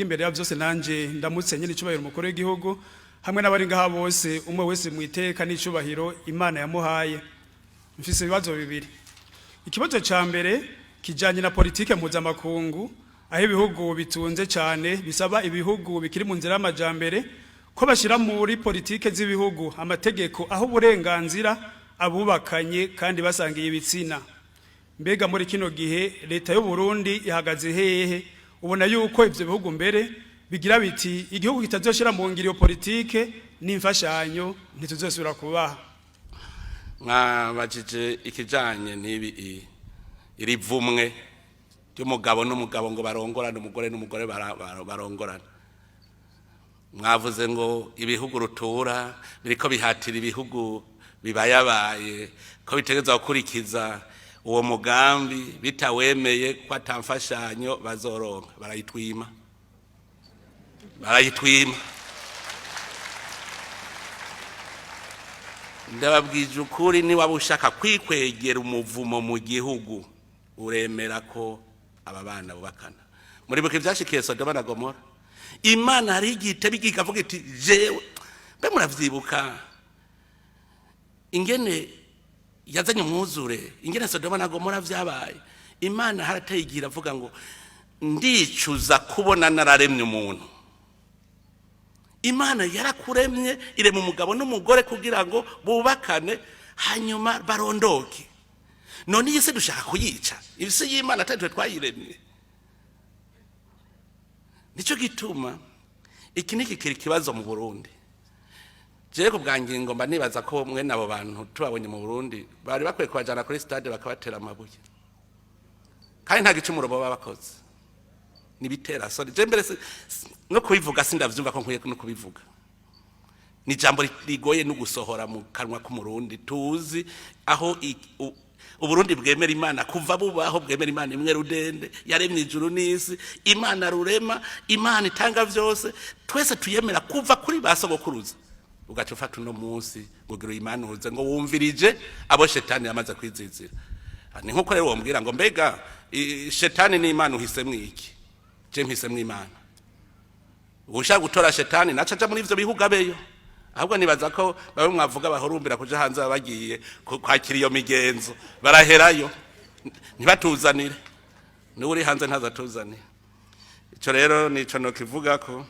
Imbere ya byose, nanje ndamutse nyine icubahiro umukuru w'igihugu hamwe n'abari ngaha bose, umwe wese mu iteka n'icubahiro Imana yamuhaye. Mfise ibibazo bibiri. Ikibazo ca mbere kijanye na politike mpuzamakungu, aho ibihugu bitunze cyane bisaba ibihugu bikiri mu nzira y'amajambere ko bashyira muri politike z'ibihugu amategeko aho uburenganzira abubakanye kandi basangiye ibitsina. Mbega muri kino gihe leta y'u Burundi ihagaze hehe? Ubona yuko ivyo bihugu mbere bigira biti: "Igihugu kitazoshira mu ngiro iyo politike, n'imfashanyo ntituzosubira kubaha." Mwabajije ikijanye n'ibi iri vumwe ry'umugabo n'umugabo ngo barongorane, umugore n'umugore barongorane. Mwavuze ngo ibihugu rutura biriko bihatira ibihugu bibayabaye ko bitegerezwa gukurikiza uwo mugambi, bitawemeye ko ata mfashanyo bazoronka. Barayitwima, barayitwima. Ndababwije ukuri, niwaba ushaka kwikwegera umuvumo mu gihugu, uremera ko aba bana bubakana. Muribuka ivyashikiye Sodoma na Gomora. Imana hari igihe iteba igihe ikavuga iti: "Jewe." Mbe muravyibuka ingene yazanye umwuzure, ingene Sodoma na Gomora vyabaye? Imana harateye igihe iravuga ngo: "Ndicuza kubona nararemye umuntu." Imana yarakuremye, irema umugabo n'umugore kugira ngo bubakane, hanyuma barondoke. None iyi si dushaka kuyica, isi y'Imana atari twe twayiremye. Nicyo gituma iki ni kikiri ikibazo mu Burundi. Jewe ku bwa ngingo mba nibaza ko mwene abo bantu tubabonye mu Burundi, bari bakwiye kubajana kuri stade bakabatera amabuye, kandi nta gicumuro baba bakoze. Nibitera soni. Je mbere no kubivuga sindavyumva ko nkwiye no kubivuga. Ni ijambo rigoye no gusohora mu kanwa k'Umurundi. Tuzi aho Uburundi bwemera Imana kuva bubaho, bwemera Imana imwe rudende yaremye ijuru n'isi, Imana rurema, Imana itanga vyose, twese tuyemera kuva kuri ba sogokuruza. Ugaca ufata uno munsi ngo gira uyimanuze, ngo wumvirije abo shetani yamaze kwizizira. Ni nkuko rero wombwira ngo: "Mbega shetani n'Imana uhisemwo iki?" Je mpisemwo Imana. Ushaka gutora shetani naca aja muri ivyo bihugu abeyo. Ahubwo nibaza ko bamwe mwavuga bahurumbira kuja hanze baba bagiye kwakira iyo migenzo, baraherayo, ntibatuzanire. Niwe uri hanze ntazatuzanire. Ico rero nico nokivuga ko.